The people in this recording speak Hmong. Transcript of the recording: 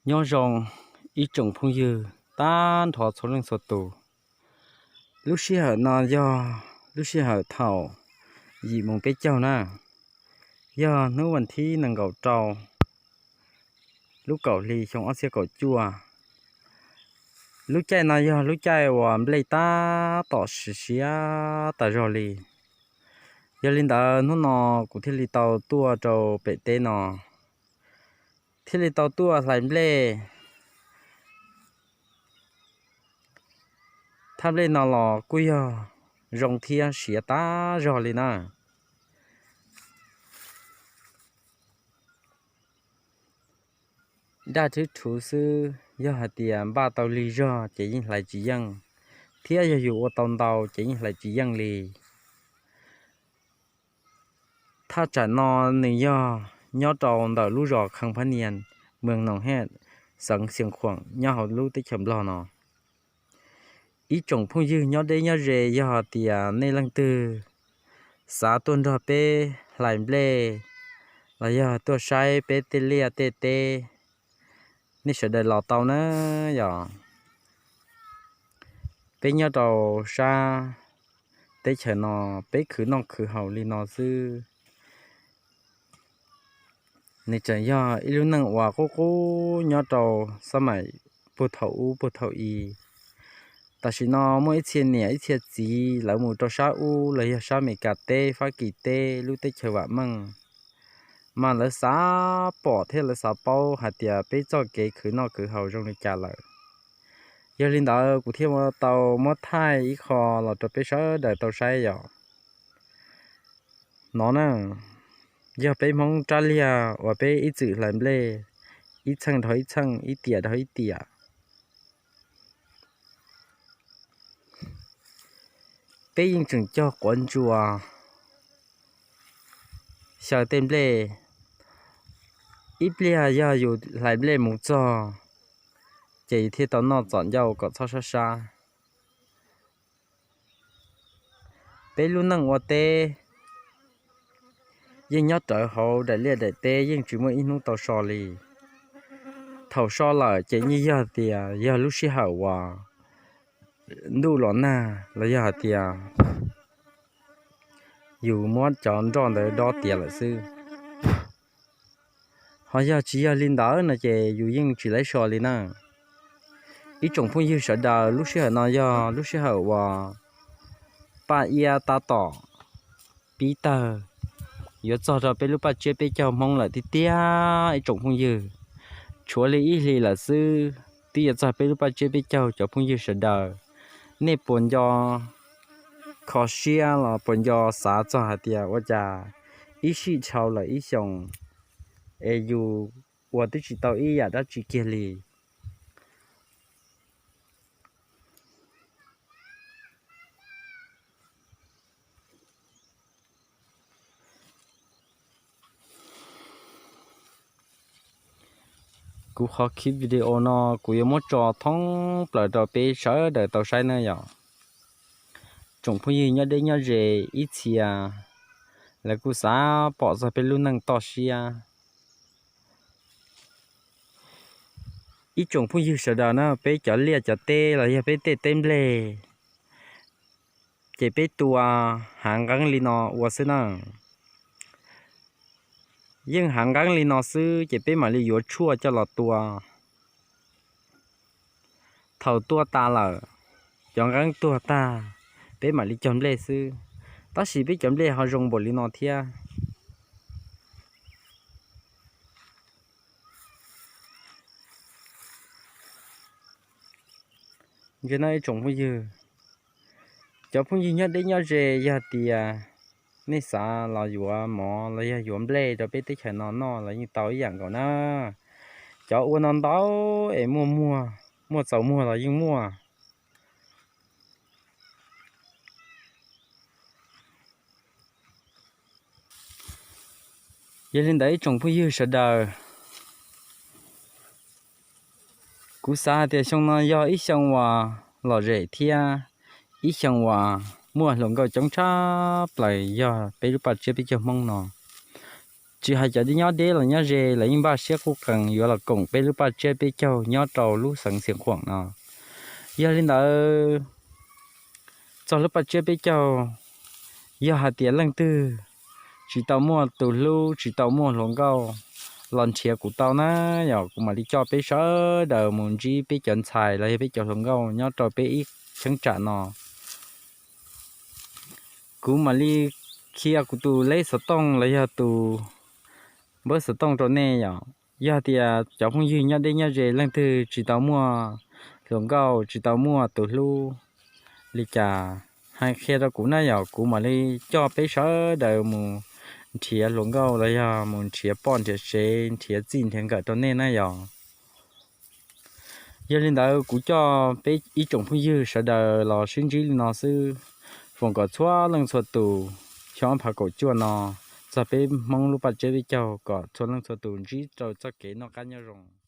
Nyob zoo ib tsoom phooj ywg tag nrho txhua leej txhua tus. Lub sij hawm no yog lub sij hawm thaum yim moos peb caug na, yog hnub vas thib nees nkaum rau lub kaum hli xyoo ob txhiab kaum cuaj. Lub caij no yog lub caij uas nplej tab tom siav siav tas zog li. Yog li ntawd hnub no kuv thiaj li tau tuaj rau pem teb no, thiaj li tau tuaj hlais nplej. Thaj nplej no los kuj yog zoo thiab siav tas zog li na. Daj rhwb rhuv xwb, yog hais tias npaj tau lig zog ces yeej hlais tsis yeej, thiab yog yus ua tau ntau ces yeej hlais tsis yeej li. Thaj tsam no nws yog nyob rau ntawm lub zos Khee Phab Nias, moos Noos Hej, xeev Xiav Khuam, nyob hauv lub teb chaws Nplog no. Ib tsoom phooj ywg nyob deb nyob ze, yog hais tias nej leej twg xav tuaj nrog peb hlais nplej los yog tuaj saib peb tej liaj tej teb, nej sawv daws los tau na. Yog peb nyob rau sab teb chaws no, peb khwv noj khwv haus li no xwb. Nws tseem yog ib lub neej uas qub qub nyob rau xab maim puag thaum ub puag thaum i. Tam sim no muaj ib txhia niam ib txhia txiv lawv mus rau sab ub los yog sab Amelikas teb, Fab Kis teb, lub teb chaws vam meej, mas lawv xav pom thiab lawv xav paub hais tias peb txoj kev khwv noj khwv haus zoo li cas lawm. Yog li ntawd kuv thiaj tau muab thaij ib qho los rau peb sawv daws tau saib yom. No na, yog peb Hmoob rab liag uas peb ib txwm hlais nplej ib txheej dhau ib txheej, ib tiam dhau ib tiam. Peb yeej tseem cog quav ntsuas xyaw tej nplej. Ib pliag yog yus hlais nplej mus txog, ces yus thiaj tau noj txom ncauj kom txhob sab sab. Peb lub neej ua teb yeej nyob rawv hauv daim liaj daim teb, yeej tsis muaj ib hnub tau so li. Thaum so lawm ces yeej yog tias yog lub sij hawm uas ntuj los nag los yog hais tias yus muab cov nroj ntawd dob tiav lawm xwb. Ho yog tsis yog li ntawd no ces yus yeej tsis laib so li na. Ib tsoom phooj ywg sawv daws, lub sij hawm no yog lub sij hawm uas paj iab tab tom pib tawg, yuav txog rau peb lub paj tsiab peb caug Hmoob lawm tiag tiag ib tsoom phooj ywg. Tshuav li ib hlis lawm xwb twb yuav txog peb lub paj tsiab peb caug. Cov phooj ywg sawv daws, nej puas nco kho siab los puas nco xav txog hais tias ua cas ib sij dhau lawm ib xyoos es yus ua twb tsis tau ib yam dab tsi kiag li? Kuv qhov clip video no kuv yuav muab tso thoob plaws rau peb sawv daws tau saib na yom. Tsoom phooj ywg nyob deb nyob ze ib txhia lawv kuj xav pom txog peb lub neej toj siab. Ib tsoom phooj ywg sawv daws na, peb cov liaj cov teb los yog peb tej teb nplej, ces peb tua hav nqeeb li no ua xwb na. Yeej hav nqeeb li no xwb ces peb mam li yuav tshuaj coj los tua. Thaum tua tas lawm, cov nqeeb tuag tag, peb mam li cog nplej xwb. Tab sis peb cov nplej ho zoo npaum li no thiab. Ntsia no ib tsoom phooj ywg, cov phooj ywg nyob deb nyob ze, yog tias nej xav los yuav mov los yog yuav nplej rau peb teb chaws no noj los yeej tau ib yam nkaus na. Cov ua no ntau es muaj muag, muaj txaus muag los yeej muaj. Yog li ntawd ib tsoom phooj ywg sawv daws, kuv xav hais tias xyoo no yog ib xyoo uas lom zem thiab ib xyoo uas muaj hluas nkauj coob tshaj plaws yog peb lub paj tsiab peb caug Hmoob no. tsis hais cov nyob deb los nyob ze los yeej npaj siab quj qees yuav los koom peb lub paj tsiab peb caug nyob rau lub xeev Xiav Khuam no. Yog li ntawd, txog lub paj tsiab peb caug, yog hais tias leej twg tsis tau muaj tus hlub tsis tau muaj hluas nkauj los nrhiav kuv tau na, yog kuv mam li coj peb sawv daws mus ntsib peb cov ntxhais los yog peb cov hluas nkauj nyob rau peb ib cheeb tsam no. Kuv mam li qhia kuv tus leb xov tooj los yog tus npawb xov tooj rau nej yom. Yog tias cov phooj ywg nyob deb nyob ze leej twg tsis tau muaj hluas nkauj tsis tau muaj tus hlub li cas, hais qhia rau kuv na yog kuv mam li coj peb sawv daws mus nrhiav hluas nkauj los yog mus nrhiav poj nrhiav sev nrhiav txij nrhiav nkawm rau nej na yog. Yog li ntawd kuv coj peb ib tsoom phooj ywg sawv daws los sib ntsib li no xwb, foom kom txhua leej txhua tus xyoo ob phav kaum cuaj no txog peb Hmoob lub paj tsiab peb caug kom txhua leej txhua tus ntsib rau txoj kev noj qab nyob zoo.